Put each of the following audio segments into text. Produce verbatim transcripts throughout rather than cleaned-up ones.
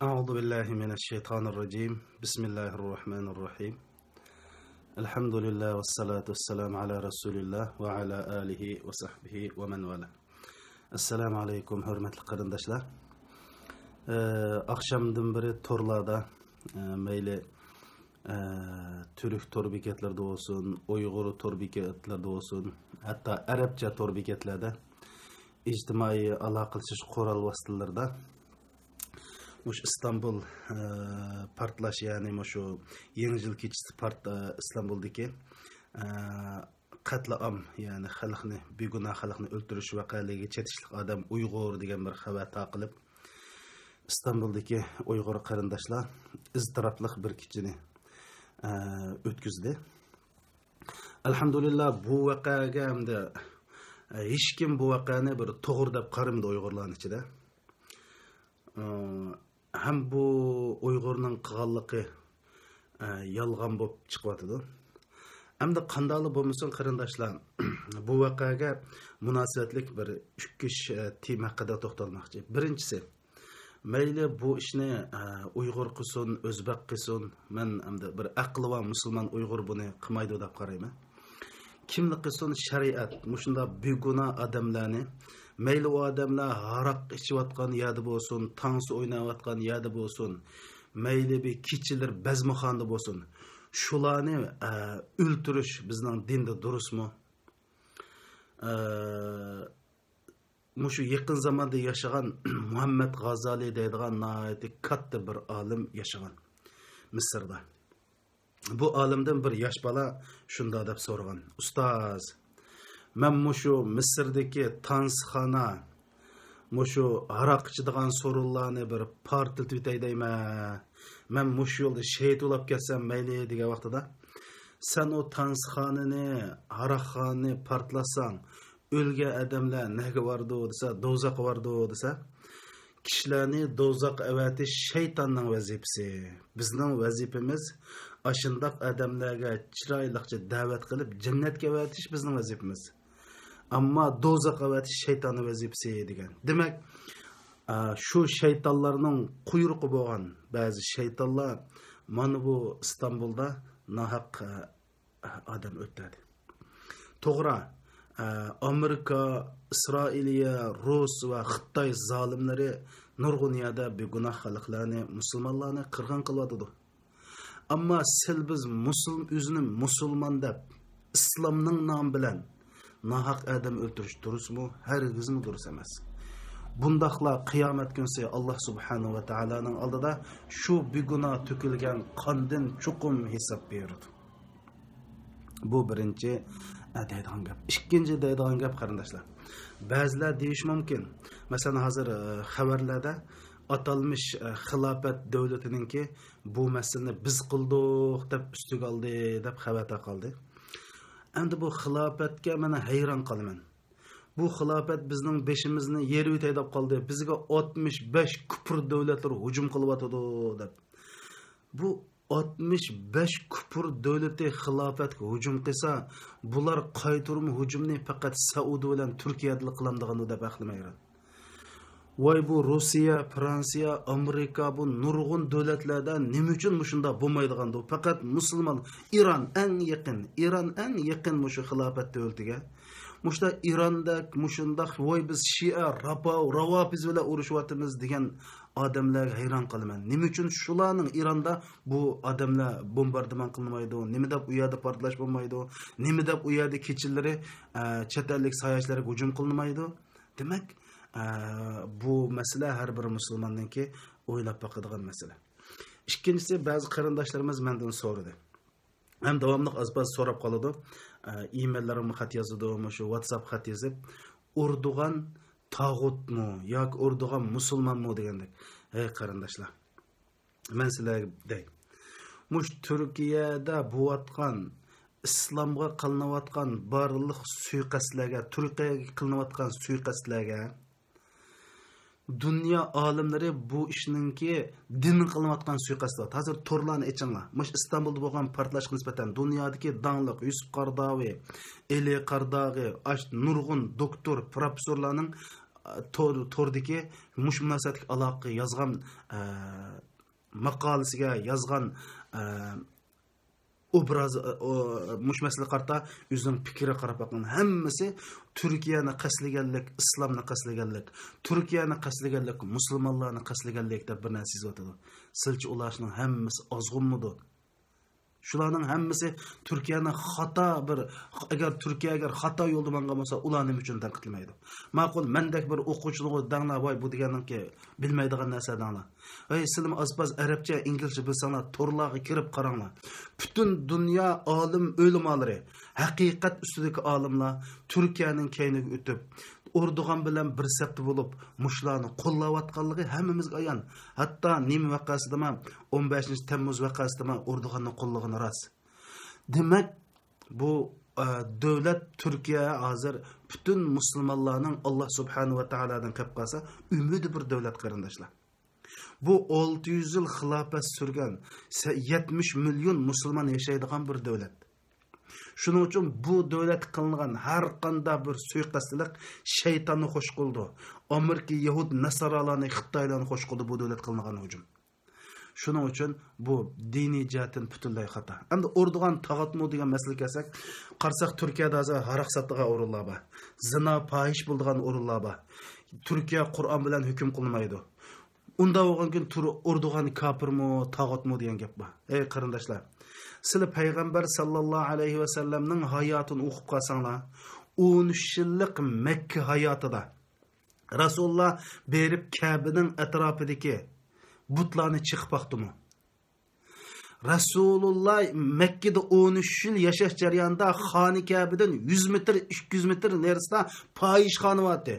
أعوذ بالله من الشيطان الرجيم. بسم الله الرحمن الرحيم. الحمد لله والصلاة والسلام على رسول الله وعلى آله وصحبه ومن والاه. ئەسسالامۇ ئەلەيكۇم، ھۆرمەتلىك قېرىنداشلار. ئە، ئاخشامدىن بېرى تورلاردا، ئە، مەيلى، ئە، تۈرك تور بېكەتلىرىدە بولسۇن، ئۇيغۇر تور بېكەتلىرىدە بولسۇن، ھەتتا ئەرەبچە تور بېكەتلەردە، ئىجتىمائىي ئالاقىلىشىش قورال ۋاسىتىلىرىدا مۇشۇ ئىستانبۇل، ئە، پارتلاش، يەنى مۇشۇ يېڭى يىل كېچىسى پارت-، ئە، ئىستانبۇلدىكى، ئە، قەتلىئام، يەنى خەلقنى، بىگۇناھ خەلقنى ئۆلتۈرۈش ۋەقەلىرىگە چېتىشلىق ئادەم ئۇيغۇر دېگەن بىر خەۋەر تارقىلىپ، ئىستانبۇلدىكى ئۇيغۇر قېرىنداشلار ئىزتىراپلىق بىر كېچىنى، ئە، ئۆتكۈزدى. ئەلھەمدۇلىللا، بۇ ۋەقەگە ئەمدى، ئە، ھېچكىم بۇ ۋەقەنى بىر توغرا دەپ قارىمىدى ئۇيغۇرلارنىڭ ئىچىدە. ئە، ھەم بۇ ئۇيغۇرنىڭ قىلغانلىقى، ئە، يالغان بولۇپ چىقىۋاتىدۇ. ئەمدى قانداقلا بولمىسۇن، قېرىنداشلار، بۇ ۋەقەگە مۇناسىۋەتلىك بىر ئۈچ، ئە، تېما ھەققىدە توختالماقچى. بىرىنچىسى، مەيلى بۇ ئىشنى، ئە، ئۇيغۇر قىلسۇن، ئۆزبەك قىلسۇن، مەن ئەمدى بىر ئەقلىۋار مۇسۇلمان ئۇيغۇر بۇنى قىلمايدۇ دەپ قارايمەن. كىملا قىلسۇن، شەرىئەت مۇشۇنداق بىگۇناھ ئادەملەرنى، مەيلى ئۇ ئادەملەر ھاراق ئىچىۋاتقان يەردە بولسۇن، تانسا ئويناۋاتقان يەردە بولسۇن، مەيلى بىر كېچىلىرى بەزمىخانىدا بولسۇن، شۇلارنى، ئە، ئۆلتۈرۈش بىزنىڭ دىندا دۇرۇسمۇ؟ ئە، مۇشۇ يېقىن زاماندا ياشىغان مۇھەممەد غازالى دەيدىغان ناھايىتى كاتتا بىر ئالىم ياشىغان مىسىردا. بۇ ئالىمدىن بىر ياش بالا شۇنداق دەپ سورىغان: «ئۇستاز، مەن مۇشۇ مىسىردىكى تانسىخانا، مۇشۇ ھاراق ئىچىدىغان سورۇنلارنى بىر پارتلىتىۋېتەي دەيمەن. مەن مۇشۇ يولدا شېھىت بولاپ كەتسەم مەيلى» دېگەن ۋاقتىدا، «سەن ئۇ تانسىخانىنى، ھاراقخانىنى پارتلاتساڭ، ئۆلگەن ئادەملەر نەگە بارىدۇ؟» دېسە، «دوزاخقا بارىدۇ» دېسە، «كىشىلەرنى دوزاخقا ئەۋەتىش شەيتاننىڭ ۋەزىپىسى. بىزنىڭ ۋەزىپىمىز ئاشۇنداق ئادەملەرگە چىرايلىقچە دەۋەت قىلىپ، جەننەتكە ئەۋەتىش بىزنىڭ ۋەزىپىمىز. ئەمما دوزاخقا ئەۋەتىش شەيتاننىڭ ۋەزىپىسى» دېگەن. دېمەك، ئا، شۇ شەيتانلارنىڭ قۇيرۇقى بولغان بەزى شەيتانلار مانا بۇ ئىستانبۇلدا ناھەق، ئا، ئادەم ئۆلتۈردى. توغرا، ئە، ئامېرىكا، ئىسرائىلىيە، رۇس ۋە خىتاي زالىملىرى نۇرغۇن يەردە بىگۇناھ خەلقلەرنى، مۇسۇلمانلارنى قىرغىن قىلىۋاتىدۇ. ئەمما سىل بىز مۇسۇل-، ئۆزىنى مۇسۇلمان دەپ، ئىسلامنىڭ نامى بىلەن ناھەق ئادەم ئۆلتۈرۈش دۇرۇسمۇ؟ ھەرگىزمۇ دۇرۇس ئەمەس. بۇنداقلار قىيامەت كۈنسى ئاللا سۇبھانەھۇ ۋە تائالانىڭ ئالدىدا شۇ بىگۇناھ تۆكۈلگەن قاندىن چوقۇم ھېساب بېرىدۇ. بۇ بىرىنچى، ئە، دەيدىغان گەپ. ئىككىنچى دەيدىغان گەپ، قېرىنداشلار، بەزىلەر دېيىشى مۇمكىن، مەسىلەن، ھازىر، ئە، خەۋەرلەردە ئاتالمىش، ئە، خىلاپەت دۆلىتىنىڭكى بۇ مەسىلىنى بىز قىلدۇق دەپ ئۈستىگە ئالدى دەپ خەۋەر تارقالدى. ئەمدى بۇ خىلاپەتكە مەن ھەيران قالىمەن. بۇ خىلاپەت بىزنىڭ بېشىمىزنى يېرىۋېتەي دەپ قالدى. بىزگە ئاتمىش بەش كۇپۇر دۆلەتلىرى ھۇجۇم قىلىۋاتىدۇ دەپ. بۇ ئاتمىش بەش كۇپۇر دۆلىتى خىلاپەتكە ھۇجۇم قىلسا، بۇلار قايتۇرما ھۇجۇمنى پەقەت سەئۇدى بىلەن تۈركىيەدىلا قىلامدىغاندۇ دەپ ئەقلىم ھەيران. ۋاي، بۇ روسىيە، فرانسىيە، ئامېرىكا، بۇ نۇرغۇن دۆلەتلەردە نېمە ئۈچۈن مۇشۇنداق بولمايدىغاندۇ؟ پەقەت مۇسۇلمان، ئىران، ئەڭ يېقىن، ئىران ئەڭ يېقىن مۇشۇ خىلاپەت دۆلىتىگە. مۇشۇنداق ئىراندەك، مۇشۇنداق، ۋاي، بىز شىئە، راپا-، راۋاپىز بىلەن ئۇرۇشۇۋاتىمىز دېگەن ئادەملەرگە ھەيران قالىمەن. نېمە ئۈچۈن شۇلارنىڭ ئىراندا بۇ ئادەملەر بومباردىمان قىلىنمايدۇ؟ نېمە دەپ ئۇ يەردە پارتلاش بولمايدۇ؟ نېمە دەپ ئۇ يەردە كېچىلىرى، ئە، چەت ئەللىك ساياھەتچىلەرگە ھۇجۇم قىلىنمايدۇ؟ دېمەك، ئە، بۇ مەسىلە ھەر بىر مۇسۇلماننىڭكى ئويلاپ باقىدىغان مەسىلە. ئىككىنچىسى، بەزى قېرىنداشلىرىمىز مەندىن سورىدى. ھەم داۋاملىق ئاز-پاز سوراپ قالىدۇ. ئە، ئىمېيللىرىمغا خەت يازىدۇ، مۇشۇ ۋاتساپ خەت يېزىپ، «ئۇرۇدۇغان تاغۇتمۇ ياكى ئۇرۇدۇغان مۇسۇلمانمۇ؟» دېگەندەك. ھەي قېرىنداشلار، مەن سىلەرگە دەي. مۇشۇ تۈركىيەدە بولۇۋاتقان، ئىسلامغا قىلىنىۋاتقان بارلىق سۇيىقەستلەرگە، تۈركىيەگە قىلىنىۋاتقان سۇيىقەستلەرگە، دۇنيا ئالىملىرى بۇ ئىشنىڭكى دىنغا قىلىنىۋاتقان سۇيىقەست دەپ. ھازىر تورلارنى ئېچىڭلار. مۇشۇ ئىستانبۇلدا بولغان پارتلاشقا نىسبەتەن دۇنيادىكى داڭلىق يۈسۈپ قاراداغى، ئېلى قاراداغى، ئاش-، نۇرغۇن دوكتور، پروفېسسورلارنىڭ تور، توردىكى مۇشۇ مۇناسىۋەتلىك ئالاقە يازغان، ئە، ماقالىسىگە يازغان، ئە، ئوبراز، ئە، ئو، مۇشۇ مەسىلىگە قارىتا ئۆزىنىڭ پىكرىگە قاراپ باققان ھەممىسى تۈركىيەنى قەستلىگەنلىك، ئىسلامنى قەستلىگەنلىك، تۈركىيەنى قەستلىگەنلىك، مۇسۇلمانلارنى قەستلىگەنلىك دەپ بىر نەرسە يېزىۋاتىدۇ. سىلچە ئۇلارنىڭ ھەممىسى ئازغۇنمىدۇ؟ شۇلارنىڭ ھەممىسى تۈركىيەنى خاتا بىر، ئەگەر تۈركىيە ئەگەر خاتا يولدا ماڭغان بولسا، ئۇلار نېمە ئۈچۈن تەنقىدلىمەيدۇ؟ ماقۇل، مەندەك بىر ئوقۇغۇچىلىغۇ دەڭلار، ۋاي، بۇ دېگەننىڭكى بىلمەيدىغان نەرسە دەڭلار. ۋاي، سىلىمۇ ئاز-پاز ئەرەبچە، ئىنگلىزچە بىلسەڭلار، تورلارغا كىرىپ قاراڭلار. پۈتۈن دۇنيا ئالىم ئۆلىمالىرى، ھەقىقەت ئۈستىدىكى ئالىملار تۈركىيەنىڭ كەينىگە ئۆتۈپ، ئوردۇغان بىلەن بىر سەپتە بولۇپ، مۇشۇلارنى قوللاۋاتقانلىقى ھەممىمىزگە ئايان. ھەتتا نېمە ۋەقەسىدىمۇ، ئون بەشىنچى تەممۇز ۋەقەسىدىمۇ ئوردۇغاننى قوللىغىنى راست. دېمەك، بۇ، ئە، دۆلەت تۈركىيە ھازىر پۈتۈن مۇسۇلمانلارنىڭ ئاللا سۇبھانەھۇ ۋە تائالادىن قېلىپ قالسا، ئۈمىدى بىر دۆلەت، قېرىنداشلار. بۇ ئالتە يۈز يىل خىلاپەت سۈرگەن، سە-، يەتمىش مىليون مۇسۇلمان ياشايدىغان بىر دۆلەت. شۇنىڭ ئۈچۈن بۇ دۆلەتكە قىلىنغان ھەر قانداق بىر سۇيىقەستچىلىك شەيتاننى خوش قىلىدۇ. ئامېرىكا، يەھۇد، ناسارالارنى، خىتايلارنى خوش قىلىدۇ بۇ دۆلەتكە قىلىنغان ھۇجۇم. شۇنىڭ ئۈچۈن بۇ دىنىي جەھەتتىن پۈتۈنلەي خاتا. ئەمدى ئوردۇغان تاغۇتمۇ دېگەن مەسىلىگە كەلسەك، قارىساق، تۈركىيەدە ھازىر ھاراق ساتىدىغان ئورۇنلار بار. زىنا، پاھىش بولىدىغان ئورۇنلار بار. تۈركىيە قۇرئان بىلەن ھۆكۈم قىلمايدۇ. ئۇنداق بولغان كۈن تۇر-، ئوردۇغان كاپىرمۇ، تاغۇتمۇ دېگەن گەپ بار. ئەي قېرىنداشلار، سىلى پەيغەمبەر ساللاللاھۇ ئەلەيھى ۋەسەللەمنىڭ ھاياتىنى ئوقۇپ قالساڭلار، ئون ئۈچ يىللىق مەككە ھاياتىدا رەسۇلۇللا بېرىپ كەبىنىڭ ئەتراپىدىكى بۇتلارنى چېقىپ باقتىمۇ؟ رەسۇلۇللا مەككىدە ئون ئۈچ يىل ياشاش جەريانىدا خانە كەبىدىن يۈز مېتىر، ئىككى يۈز مېتىر نېرىسىدا پاھىشخانا بارتى.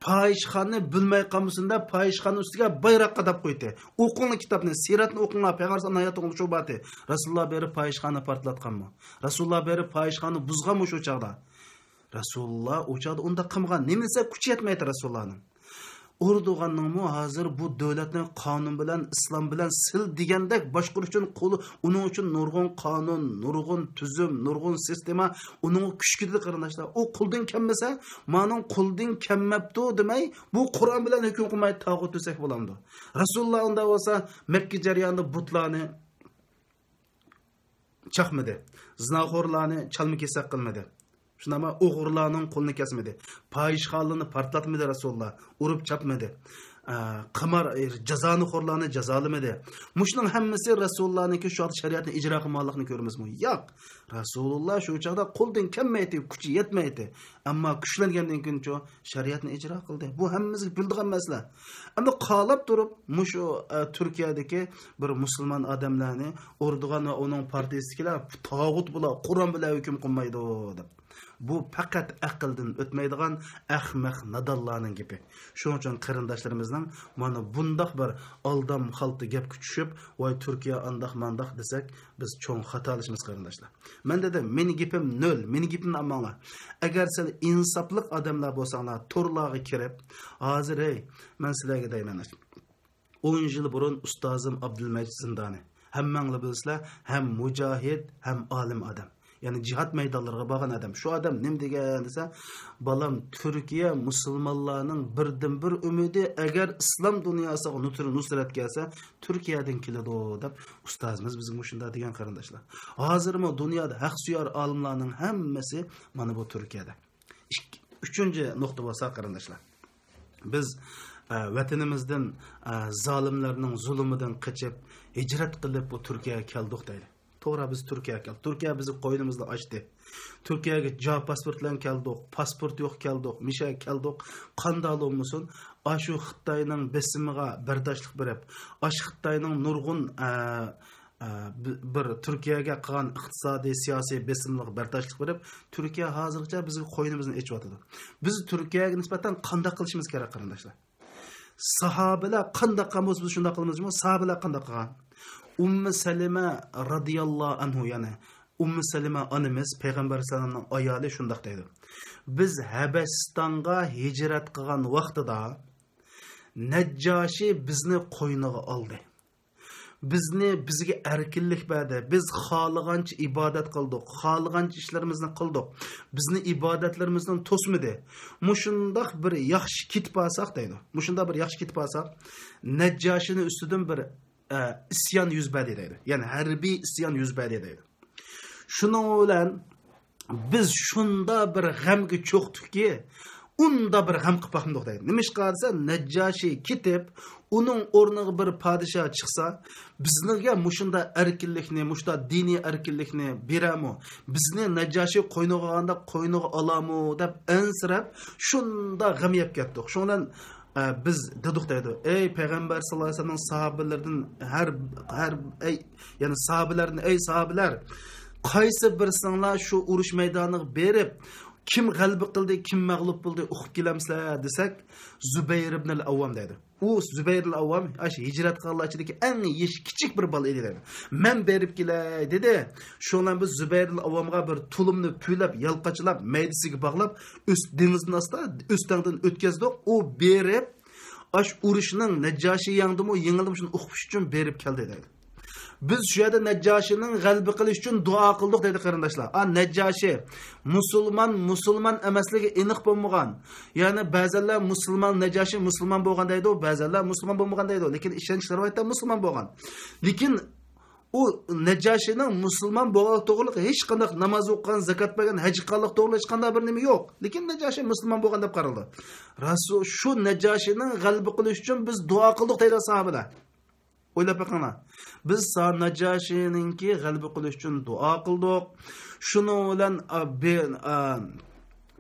پاھىشخانىنى بىلمەي قالمىسۇن دەپ، پاھىشخانا ئۈستىگە بايراق قاداپ قويدى. ئوقۇڭلار كىتابنى، سىرەتنى ئوقۇڭلار، پەيغەمبەر ھاياتىغا شۇ بارتى. رەسۇلۇللا بېرىپ پاھىشخانا پارتلاتقانمۇ؟ رەسۇلۇللا بېرىپ پاھىشخانا بۇزغانمۇ شۇ چاغدا؟ رەسۇلۇللا ئۇ چاغدا ئۇنداق قىلمىغان. نېمە دېسە، كۈچى يەتمەيتتى رەسۇلۇللانىڭ. ئوردۇغاننىڭمۇ ھازىر بۇ دۆلەتنى قانۇن بىلەن، ئىسلام بىلەن سىل دېگەندەك باشقۇرۇش ئۈچۈن قولى، ئۇنىڭ ئۈچۈن نۇرغۇن قانۇن، نۇرغۇن تۈزۈم، نۇرغۇن سىستېما ئۇنىڭغا كۈچ كېتىدۇ، قېرىنداشلار. ئۇ قولدىن كەلمىسە، مانىڭ قولدىن كەلمەپتۇ دېمەي، بۇ قۇرئان بىلەن ھۆكۈم قىلماي تاغۇت دېسەك بولامدۇ؟ رەسۇلۇللا ئۇنداق بولسا، مەككە جەريانىدا بۇتلارنى چاقمىدى. زىناخورلارنى چالما كېسەك قىلمىدى. شۇنداقمۇ ئوغرىلارنىڭ قولىنى كەسمىدى. پاھىشخانىلارنى پارتلاتمىدى رەسۇلۇللا. ئۇرۇپ چاپمىدى. ئە، قىمار، ئە، جازانىخورلارنى جازالىمىدى. مۇشۇنىڭ ھەممىسى رەسۇلۇللانىڭكى شۇ ۋاقىت شەرىئەتنى ئىجرا قىلمىغانلىقىنى كۆرىمىزمۇ؟ ياق. رەسۇلۇللا شۇ چاغدا قولدىن كەلمەيتتى، كۈچى يەتمەيتتى. ئەمما كۈچلەنگەندىن كېيىنچۇ، شەرىئەتنى ئىجرا قىلدى. بۇ ھەممىمىزگە بىلىدىغان مەسىلە. ئەمما قالاپ تۇرۇپ، مۇشۇ، ئە، تۈركىيەدىكى بىر مۇسۇلمان ئادەملەرنى ئوردۇغان ۋە ئۇنىڭ پارتىيىسىدىكىلەر تاغۇت بىلەن، قۇرئان بىلەن ھۆكۈم قىلمايدۇ، دەپ. بۇ پەقەت ئەقىلدىن ئۆتمەيدىغان ئەخمەق نادانلارنىڭ گېپى. شۇنىڭ ئۈچۈن قېرىنداشلىرىمىزنىڭ مانا بۇنداق بىر ئالدام خالتا گەپكە چۈشۈپ، ۋاي تۈركىيە ئانداق مانداق دېسەك، بىز چوڭ خاتالىشىمىز قېرىنداشلار. مەن دېدىم، مېنىڭ گېپىم نۆل، مېنىڭ گېپىمنى ئاڭلاڭلار. ئەگەر سىلەر ئىنساپلىق ئادەملەر بولساڭلار، تورلارغا كىرىپ، ھازىر، ھەي، مەن سىلەرگە دەيمەن، ئون يىل بۇرۇن ئۇستازىم ئابدۇلمەجىت زىندانى. ھەممەڭلار بىلىسىلەر، ھەم مۇجاھىد، ھەم ئالىم ئادەم. يەنى جىھاد مەيدانلىرىغا بارغان ئادەم. شۇ ئادەم نېمە دېگەن دېسە، بالام، تۈركىيە مۇسۇلمانلارنىڭ بىردىنبىر ئۈمىدى، ئەگەر ئىسلام دۇنياسىغا نۇسرە-، نۇسرەت كەلسە، تۈركىيەدىن كېلىدۇ، دەپ ئۇستازىمىز بىزگە مۇشۇنداق دېگەن، قېرىنداشلار. ھازىرمۇ دۇنيادا ھەقسۆيەر ئالىملارنىڭ ھەممىسى مانا بۇ تۈركىيەدە. ئىككى، ئۈچىنچى نۇقتا بولسا، قېرىنداشلار، بىز، ئە، ۋەتىنىمىزدىن، ئە، زالىملارنىڭ زۇلۇمىدىن قېچىپ، ھىجرەت قىلىپ بۇ تۈركىيەگە كەلدۇق دەيلى. توغرا، بىز تۈركىيەگە كەلدۇق. تۈركىيە بىزنىڭ قوينىمىزنى ئاچتى. تۈركىيەگە جا پاسپورت بىلەن كەلدۇق، پاسپورت يوق كەلدۇق، مىشە كەلدۇق. قانداق بولمىسۇن، ئاشۇ خىتاينىڭ بېسىمىغا بەرداشلىق بېرىپ، ئاشۇ خىتاينىڭ نۇرغۇن، ئە، ئە، بى-، بىر تۈركىيەگە قىلغان ئىقتىسادىي، سىياسىي بېسىملىرىغا بەرداشلىق بېرىپ، تۈركىيە ھازىرغىچە بىزگە قوينىمىزنى ئېچىۋاتىدۇ. بىز تۈركىيەگە نىسبەتەن قانداق قىلىشىمىز كېرەك، قېرىنداشلار؟ ساھابىلەر قانداق قىلغان بولسا، بىز شۇنداق قىلىمىزمۇ؟ ساھابىلەر قانداق قىلغان؟ ئۇممۇ سەلىمە رازىياللاھۇ ئەنھۇ، يەنى ئۇممۇ سەلىمە ئانىمىز پەيغەمبەر ئەلەيھىسسالامنىڭ ئايالى شۇنداق دەيدۇ: بىز ھەبەشىستانغا ھىجرەت قىلغان ۋاقتىدا نەججاشى بىزنى قوينىغا ئالدى. بىزنى، بىزگە ئەركىنلىك بەردى. بىز خالىغانچە ئىبادەت قىلدۇق، خالىغانچە ئىشلىرىمىزنى قىلدۇق. بىزنى ئىبادەتلىرىمىزدىن توسمىدى. مۇشۇنداق بىر ياخشى كېتىپ بارساق دەيدۇ. مۇشۇنداق بىر ياخشى كېتىپ بارساق، نەججاشىنىڭ ئۈستىدىن بىر، ئە، ئىسيان يۈز بەردى دەيدۇ. يەنى ھەربىي ئىسيان يۈز بەردى دەيدۇ. شۇنىڭ بىلەن بىز شۇنداق بىر غەمگە چۆكتۇقكى، ئۇنداق بىر غەم قىلىپ باقمىدۇق دەيدۇ. نېمىشقا دېسە، نەججاشى كېتىپ، ئۇنىڭ ئورنىغا بىر پادىشاھ چىقسا، بىزنىڭگە مۇشۇنداق ئەركىنلىكنى، مۇشۇنداق دىنىي ئەركىنلىكنى بېرەمۇ؟ بىزنى نەججاشى قوينىغا ئالغاندا قوينىغا ئالامۇ دەپ ئەنسىرەپ، شۇنداق غەم يەپ كەتتۇق. شۇنىڭ بىلەن ئە، بىز دېدۇق دەيدۇ، ئەي پەيغەمبەر ساللاللاھۇ ئەلەيھى ۋەسەللەمنىڭ ساھابىلىرىدىن ھەر، ھەر، ئەي، يەنى ساھابىلەردىن، ئەي ساھابىلەر، قايسى بىرسىڭلار شۇ ئۇرۇش مەيدانىغا بېرىپ، كىم غەلىبە قىلدى، كىم مەغلۇپ بولدى، ئۇقۇپ كېلەمسىلەر دېسەك، زۇبەير ئىبنىل ئاۋۋام دەيدۇ. ئۇ زۇبەير ئىبنىل ئاۋۋام ئاشۇ ھىجرەت قىلغانلار ئىچىدىكى ئەڭ يېشى كىچىك بىر بالا ئىدى دەيدۇ. مەن بېرىپ كېلەي دېدى. شۇنىڭ بىلەن بىز زۇبەير ئىبنىل ئاۋۋامغا بىر تۇلۇمنى پۈۋلەپ، يالقاچلاپ، مەيدىسىگە باغلاپ، ئۆس-، دېڭىزدىن ئاستا ئۆستەڭدىن ئۆتكۈزدۇق. ئۇ بېرىپ، ئاش ئۇرۇشنىڭ نەججاشى يەڭدىمۇ، يېڭىلدىمۇ، شۇنى ئۇقۇش ئۈچۈن بېرىپ كەلدى دەيدۇ. بىز شۇ يەردە نەججاشىنىڭ غەلىبە قىلىش ئۈچۈن دۇئا قىلدۇق دەيدۇ قېرىنداشلار. ئا، نەججاشى مۇسۇلمان، مۇسۇلمان ئەمەسلىكى ئېنىق بولمىغان. يەنى بەزەنلەر مۇسۇلمان، نەججاشى مۇسۇلمان بولغان دەيدۇ، بەزەنلەر مۇسۇلمان بولمىغان دەيدۇ. لېكىن ئىشەنچلىك رىۋايەتتە مۇسۇلمان بولغان. لېكىن ئۇ نەججاشىنىڭ مۇسۇلمان بولغانلىقى توغرىلىق ھېچقانداق ناماز ئوقۇغان، زاكات بەرگەن، ھەج قىلغانلىق توغرىلىق ھېچقانداق بىر نېمە يوق. لېكىن نەججاشى مۇسۇلمان بولغان دەپ قارىلىدۇ. رەسۇل، شۇ نەججاشىنىڭ غەلىبە قىلىش ئۈچۈن بىز دۇئا قىلدۇق دەيدۇ ساھابىلەر. ئويلاپ بېقىڭلار. بىز سا-، نەججاشىنىڭكى غەلىبە قىلىش ئۈچۈن دۇئا قىلدۇق. شۇنىڭ بىلەن، ئا، بى-، ئا،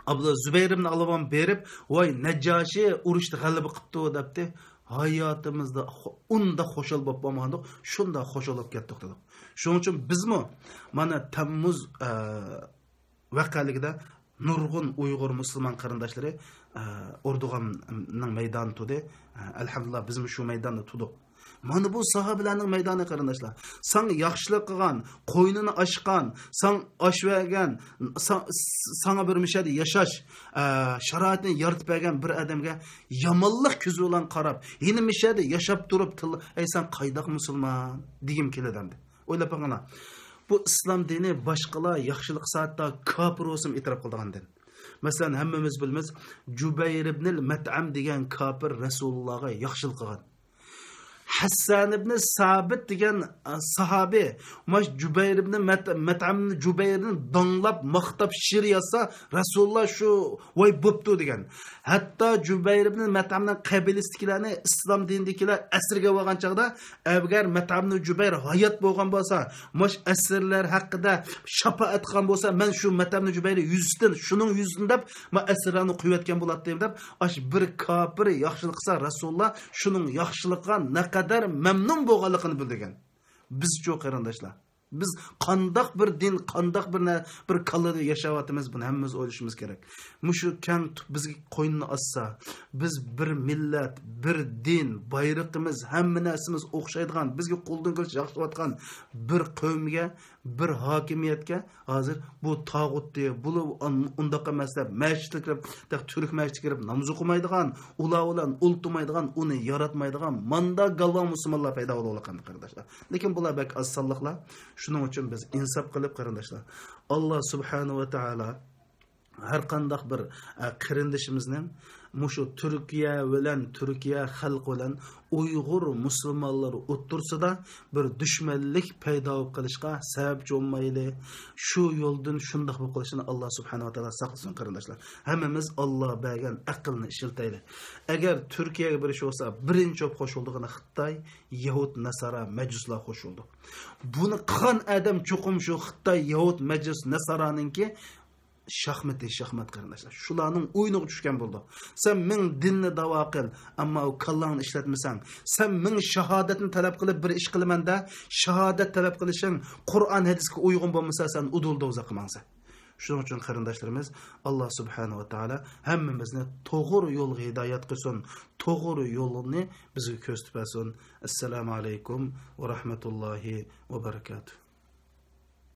ئابلا-، زۇبەير ئىبن ئاۋۋام بېرىپ، ۋاي، نەججاشى ئۇرۇشتا غەلىبە قىپتۇ دەپتۇ. ھاياتىمىزدا خو-، ئۇنداق خۇشال بولۇپ بولمىغانىدۇق، شۇنداق خۇشال بولۇپ كەتتۇق دېدۇق. شۇنىڭ ئۈچۈن بىزمۇ مانا تەممۇز، ئە، ۋەقەلىكىدە نۇرغۇن ئۇيغۇر مۇسۇلمان قېرىنداشلىرى، ئە، ئوردۇغاننىڭ مەيدانىدا تۇردى. ئە، ئەلھەمدۇلىللا، بىزمۇ شۇ مەيداندا تۇردۇق. مانا بۇ ساھابىلەرنىڭ مەيدانى قېرىنداشلار. ساڭا ياخشىلىق قىلغان، قوينىنى ئاچقان، ساڭا ئاش بەرگەن، سا-، ساڭا بىر مۇشەدە ياشاش، ئە، شارائىتىنى يارىتىپ بەرگەن بىر ئادەمگە يامانلىق كۆزى بىلەن قاراپ، يەنە مۇشەدە ياشاپ تۇرۇپ تىل-، ئەي سەن قايداق مۇسۇلمان دېگۈم كېلىدۇ ئەمدى. ئويلاپ بېقىڭلار. بۇ ئىسلام دىنى باشقىلار ياخشىلىق قىلسا ھەتتا كاپىر بولسىمۇ ئېتىراپ قىلىدىغان دىن. مەسىلەن، ھەممىمىز بىلىمىز، جۇبەير ئىبنىل مەتئەم دېگەن كاپىر رەسۇلۇللاغا ياخشىلىق قىلغان. ھەسسان ئىبنى سابىت دېگەن، ئە، ساھابى، ماش جۇبەير ئىبنى مەت-، مەتئەمنى، جۇبەيرنى داڭلاپ، ماختاپ شېئىر يازسا، رەسۇلۇللا شۇ، ۋاي، بوپتۇ دېگەن. ھەتتا جۇبەير ئىبنى مەتئەمنىڭ قەبىلىسىدىكىلەرنى ئىسلام دىنىدىكىلەر ئەسىرگە ئالغان چاغدا، ئەگەر مەتئەمنى جۇبەير ھايات بولغان بولسا، ماش ئەسىرلەر ھەققىدە شاپائەت قىلغان بولسا، مەن شۇ مەتئەمنى جۇبەير يۈزىسىدىن، شۇنىڭ يۈزىسىدىن دەپ، ما ئەسىرلەرنى قويۇۋەتكەن بولاتتىم دەپ، ئاش بىر كاپىر ياخشىلىق قىلسا، رەسۇلۇللا شۇنىڭ ياخشىلىقىغا نەقەدەر مەمنۇن بولغانلىقىنى بىلدۈرگەن. بىزچۇ قېرىنداشلار؟ بىز قانداق بىر دىن، قانداق بىر نە-، بىر كاللىدا ياشاۋاتىمىز، بۇنى ھەممىمىز ئويلىشىمىز كېرەك. مۇشۇ كەڭ تۇ-، بىزگە قوينىنى ئاچسا، بىز بىر مىللەت، بىر دىن، بايرىقىمىز، ھەممە نەرسىمىز ئوخشايدىغان، بىزگە قولدىن كېلىشىچە ياخشىلىۋاتقان بىر قەۋمگە، بىر ھاكىمىيەتكە ھازىر بۇ تاغۇتتى، بۇلار ئۇن-، ئۇنداق ئەمەس دەپ، مەسچىتكە كىرىپ، تېخى تۈرك مەسچىتىگە كىرىپ ناماز ئوقۇمايدىغان، ئۇلار بىلەن ئولتۇرمايدىغان، ئۇنى ياراتمايدىغان، ماندا گالۋاق مۇسۇلمانلار پەيدا بولۇۋالغان قېرىنداشلار. لېكىن بۇلار بەك ئاز سانلىقلار. شۇنىڭ ئۈچۈن بىز ئىنساپ قىلىپ قېرىنداشلار، ئاللا سۇبھانەھۇ ۋە تائالا ھەر قانداق بىر، ئە، قېرىندىشىمىزنىڭ مۇشۇ تۈركىيە بىلەن، تۈركىيە خەلقى بىلەن ئۇيغۇر مۇسۇلمانلىرى ئوتتۇرىسىدا بىر دۈشمەنلىك پەيدا بولۇپ قېلىشقا سەۋەبچى بولمايلى. شۇ يولدىن شۇنداق بولۇپ قېلىشىنى ئاللا سۇبھانەھۇ ۋە تائالا ساقلىسۇن قېرىنداشلار. ھەممىمىز ئاللا بەرگەن ئەقىلنى ئىشلىتەيلى. ئەگەر تۈركىيەگە بېرىش بولسا، بىرىنچى بولۇپ خوش بولىدىغىنى خىتاي، يەھۇد، ناسارا، مەجۇسلار خوش بولىدۇ. بۇنى قىلغان ئادەم چوقۇم شۇ خىتاي، يەھۇد، مەجۇس، ناسارانىڭكى شاھمىتى شاھمات قېرىنداشلار. شۇلارنىڭ ئويۇنىغا چۈشكەن بولىدۇ. سەن مىڭ دىننى داۋا قىل، ئەمما ئۇ كاللاڭنى ئىشلەتمىسەڭ، سەن مىڭ شاھادەتنى تەلەپ قىلىپ بىر ئىش قىلىمەن دە، شاھادەت تەلەپ قىلىشىڭ قۇرئان ھەدىسكە ئۇيغۇن بولمىسا، سەن ئۇدۇل دوزاخقا ماڭىسەن. شۇنىڭ ئۈچۈن قېرىنداشلىرىمىز، ئاللا سۇبھانەھۇ ۋە تائالا ھەممىمىزنى توغرا يولغا ھىدايەت قىلسۇن، توغرا يولنى بىزگە كۆرسىتىپ بەرسۇن. ئەسسالامۇ ئەلەيكۇم ۋە رەھمەتۇللاھى ۋە بەرىكاتۇھ.